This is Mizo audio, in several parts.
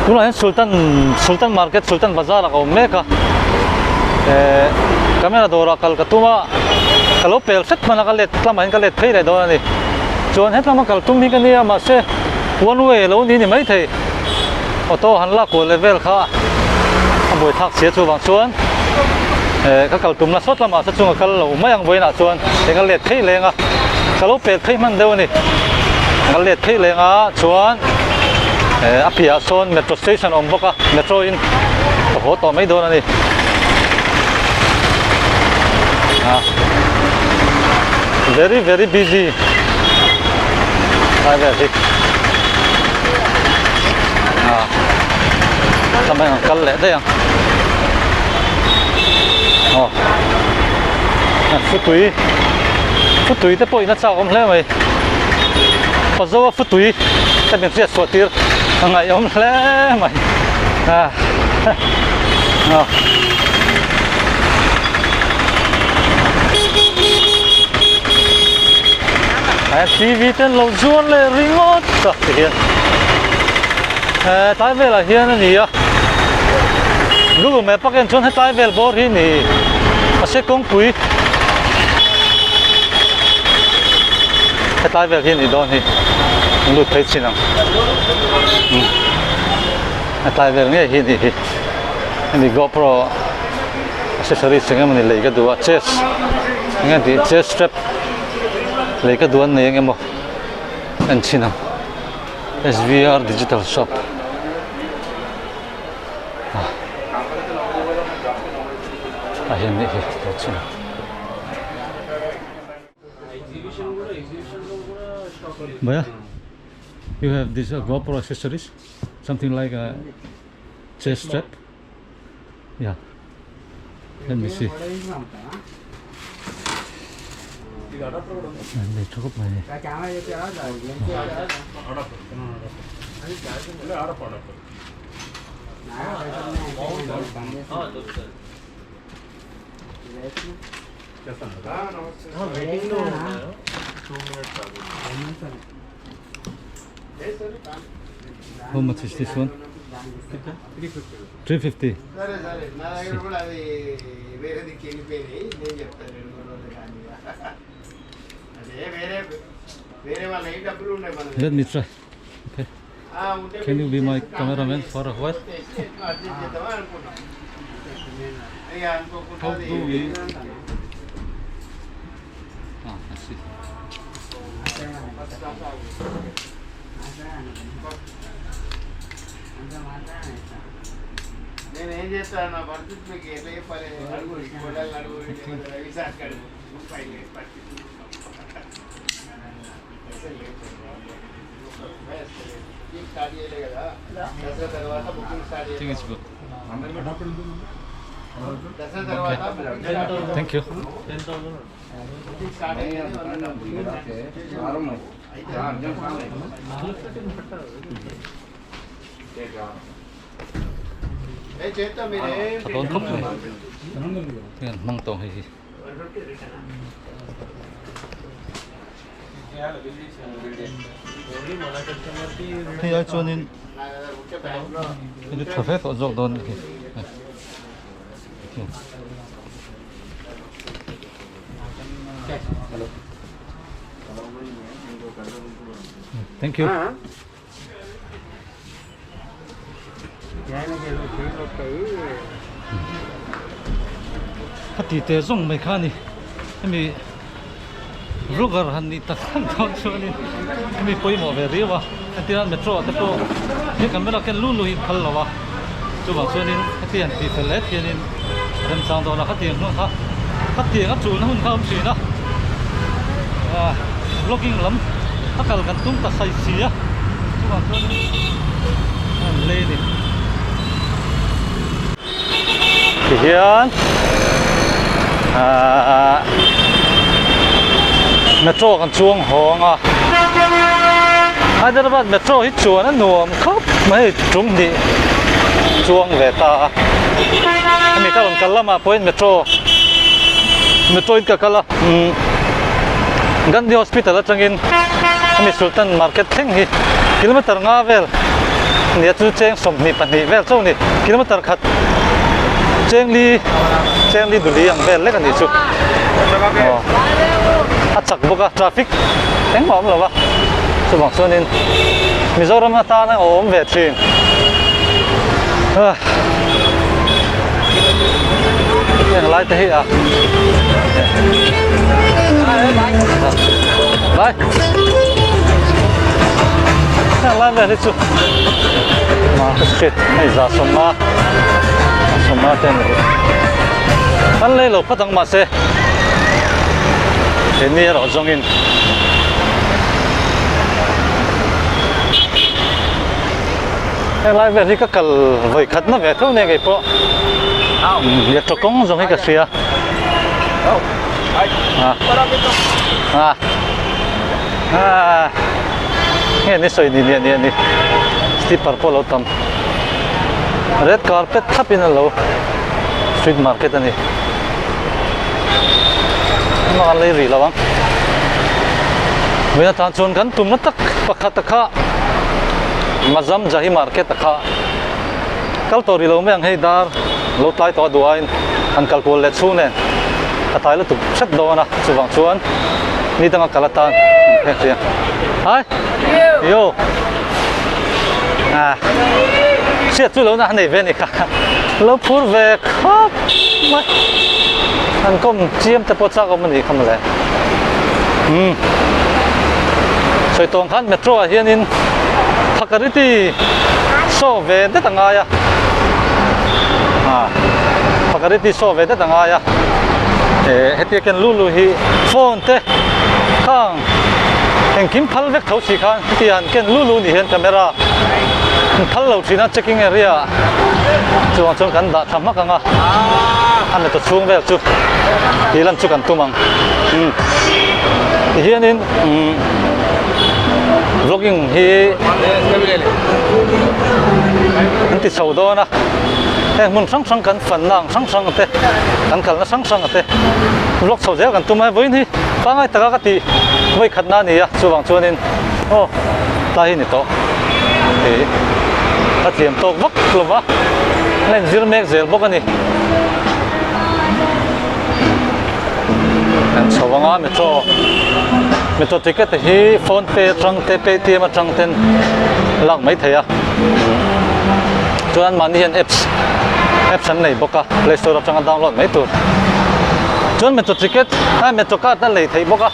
Tunah hian Sultan Sultan Market Sultan Bazar ah ka awm mek a eh camera dawrah kal ka tum a ka lo pel hret hman a ka let lamah hian ka let phei leh dawn a ni chuan hetlama kal tum hi ka nia mahse one way alo ni ni maithei auto han lak kual leh vel kha a buaithlak si a chuvang chuan eh ka kal tumna sawt lamah saw chunga kal lo mai ang vawiinah chuan eng a let phei leng a ka lo pel phei hman deuh a ni ka let phei leng a chuan eh a piahah sawn metro station a awm bawk a metro in ka haw tawh mai dawn a ni ah very very busy lai vel hi ah lamah hian kal leh daih ang aw futui futui te pawhin a chak awm hle mai Pazoa futui te min hriat chhuah tir a ngaihawm hle mai ah ah. TV ten lo zuar leh ringawt a ti hian eh tlai velah hian a ni a Google Map a ken chuan hetlai vel bawr hi ni mahse kawngpui hetlai vel hi a nih dawn hi an lut phei chin ang hetlai vel ngei hi a nih hi hemi GoPro accessories eng emawni lei ka duh a chest eng nge tih chest strap lei ka duh an nei eng emaw en chhin ang S_V_R digital shop ah hian nih hi lo chhin ang. Bhaiya you have this GoPro accessories something like a chest strap yeah let me see an nei tha khawp mai How much is this one? 350. సరే సరే నా దగ్గర కూడా అది వేరే దిక్కు వెళ్ళిపోయినాయి నేను చెప్తాను రెండు మూడు రోజులు కానీ అదే వేరే వేరే వాళ్ళ ఏ డబ్బులు ఉన్నాయి మన Let me try. Okay. ఆ, ఉంటే Can you be my cameraman for a while? ఎట్లా అడ్జస్ట్ చేద్దామా అనుకున్నాం ఇక అనుకోకుండా How అది do we? Ah, I see. First class ఆగింది. నేను ఏం చేస్తాను నా పరిస్థితి మీకు ఎట్లా చెప్పాలి అడుగు గొడ్డలు అడుగు లేకపోతే రవి సార్ అడుగు రూపాయి లేదు పరిస్థితి పైసలు లేవు ఒక్క రూపాయి వస్తలేదు. బుకింగ్ స్టార్ట్ చేయలే కదా దసరా తర్వాత booking start I think it's చేయాలి good. Dasara తర్వాత booking start చేయాలి. Thank you. Booking start అయ్యేది వాళ్ళ డబ్బులు ఏ చేస్తాం మీరు ఏం A dawn khawp mai. Hian hmang tawh hei hi. Hei ai chuanin నా దగ్గర ఉంటే బ్యాంక్లో hei tha ve tawh zawk dawn a ni hi. Thank you. Khati te zawng mai kha a ni hemi vlogger han nih tak tak dawn chuanin hemi pawimawh ve riau a hetiang metro ah te pawh he camera ken lu lu hi phal lo a chuvang chuanin heti han tih fel hle hianin remchang dawn a khatiang hmun kha khatiang a chulna hun kha a awm thin a ah vlogging lam a kal kan tum ta sai si a chuvang chuanin a han lei a ni. Tihian ahh metro kan chuang hawng a Hyderabad metro hi chuan a nuam khawp mai tum hnih chuang ve ta a hemi ka rawn kal lamah pawhin metro metro in ka kal a umm Gandhi hospital atangin hemi Sultan market thleng hi kilometer nga vel. nia chu cheng 22 vel chauh a ni kilometer khat cheng li cheng li duli ang vel lek a nih chu aw a chak bawk a traffic engmah a awm lo va chuvang chuanin Mizoram atana a awm ve thin heng lai te hi a lai heng lai vel hi chu market street hei za sawma sawma te ani kan lei lo phawt ang mahse he ni erawh zawngin Heng lai vel hi ka kal vawi khat na ve tho nia kei pawh metro kawng zawng hi ka hria a a nge ni sawi ni nia nia ni slipper pawh lo tam red carpet thlap in a lo street market a ni engmah an lei rih lo ang vawiin atan chuan kan tumna tak pakhat a kha Mazam Jahi market a kha kal tawh rih lo mai ang hei dar lo tlai tawh a duh aiin an kal kual leh chhung nen a tlai lutuk hret dawn a chuvang chuan ni danga kal atan an phek hrih a hai yo ah hriat chu lo na nei ve a ni kha lo phur ve khawp mai an kawm chiam te pawh chak awm a nih kha mawle umm sawi tawng khan metro ah hianin Phakariti saw ve det a ngai a ah Phakariti saw ve det a ngai a eh hetia ken lu lu hi phone te khang engkim phal vek tho si khan hetia an ken lu lu ni hian camera an phal lo thin a checking area ah chuang chuan kan dah tha hmak ang a a metro chhung vel chu tih lan chu kan tum ang umm tihianin umm vlogging hi an ti chho dawn a heng hmun hrang hrang kan fanna ang hrang hrang te kan kalna hrang hrang te vlog chho zel kan tum a vawiin hi pangai taka ka tih vawi khatna a ni a chuvang chuanin aw tlai hi ni tawh ih a thiam tawk vak lo va a inzir mek zel bawk a ni kan chho anga metro metro ticket te hi phone pay atang te paytm atang ten lak mai thei a chuan mahni hian apps apps an nei bawk a play store atanga download mai tur chuan metro ticket a metro card a lei theih bawk a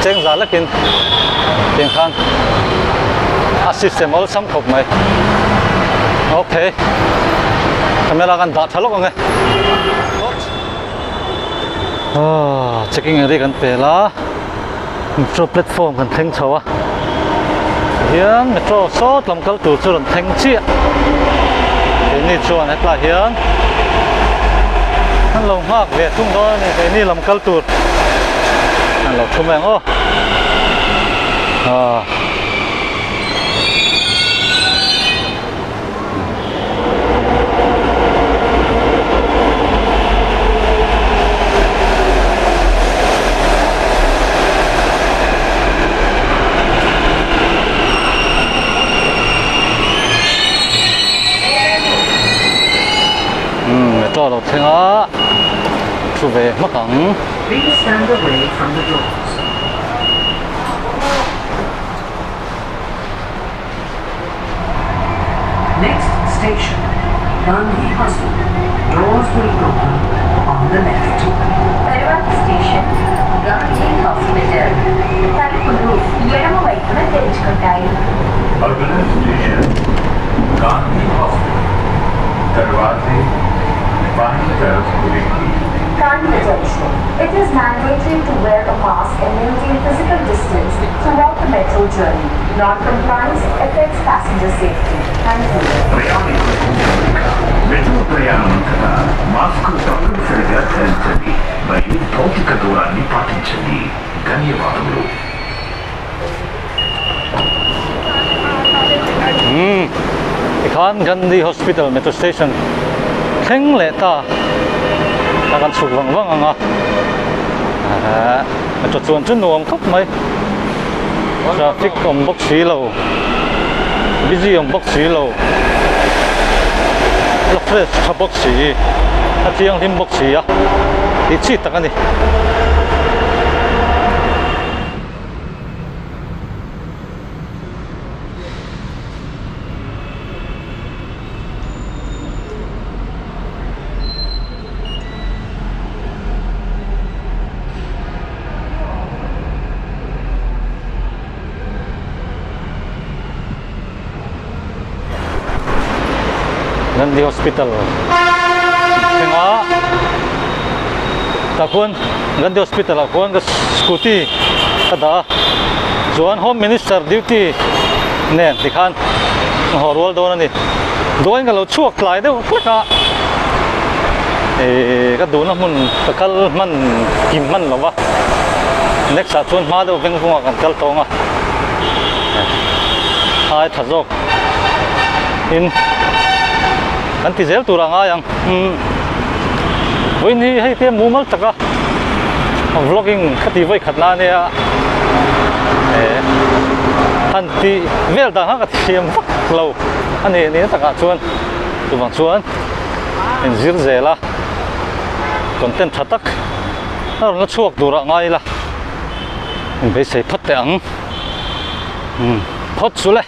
cheng za lekin tiang khan a system awlsam khawp mai okay camera kan dah tha lawk ang e ah checking area kan pel a metro platform kan thleng chho a hian metro sawt lam kal tur chu rawn thleng chiah keini chuan hetlai hian an lo nghak ve thung dawn a ni keini lam kal tur an lo thu mai ang aw ah. Metro lo thleng a thu ve hmak ang. Please stand away from the doors. Next station, Gandhi Hospital. Doors will open on the left. తరువాత station Gandhi hospital తలుపులు ఎడమ వైపున తెరుచుకుంటాయి अगला station Gandhi hospital दरवाजे बाईं तरफ खुलेंगे Kind attention. It is mandatory to wear a mask and maintain physical distance throughout the metro journey. Non-compliance affects passenger safety. Thank you. ప్రయాణికులకు metro ప్రయాణమంతటా mask తప్పనిసరిగా ధరించండి మరియు భౌతిక దూరాన్ని పాటించండి ధన్యవాదములు Umm tikhan Gandhi Hospital metro station thleng leh ta a kan chhuk vang vang ang a ahh metro chuan chu nuam khawp mai traffic awm bawk si lo. Busy awm bawk si lo, la fresh tha bawk si, a thianghlim bawk si a, tih chi tak a ni. Gandhi Hospital thleng a tah khuan Gandhi Hospital ah khuan ka scooty ka dah a chuan Home Minister duty nen tikhan ka haw rual dawn a ni duain ka lo chhuak tlai deuh hlek a ihh ka duhna hmun ka kal hman kim hman lo va next ah chuan hma deuh veng vungah kan kal tawng a ai tha zawk in kan ti zel tur a ngai ang umm vawiin hi hei te mumal taka vlogging ka ti vawi khat na ania eh han ti vel dan kha ka thiam vak lo a ni ni takah chuan chuvang chuan inzir zel a content tha tak a rawn la chhuak tur ah ngai ila inbeisei phawt teh ang umm phawt chu le.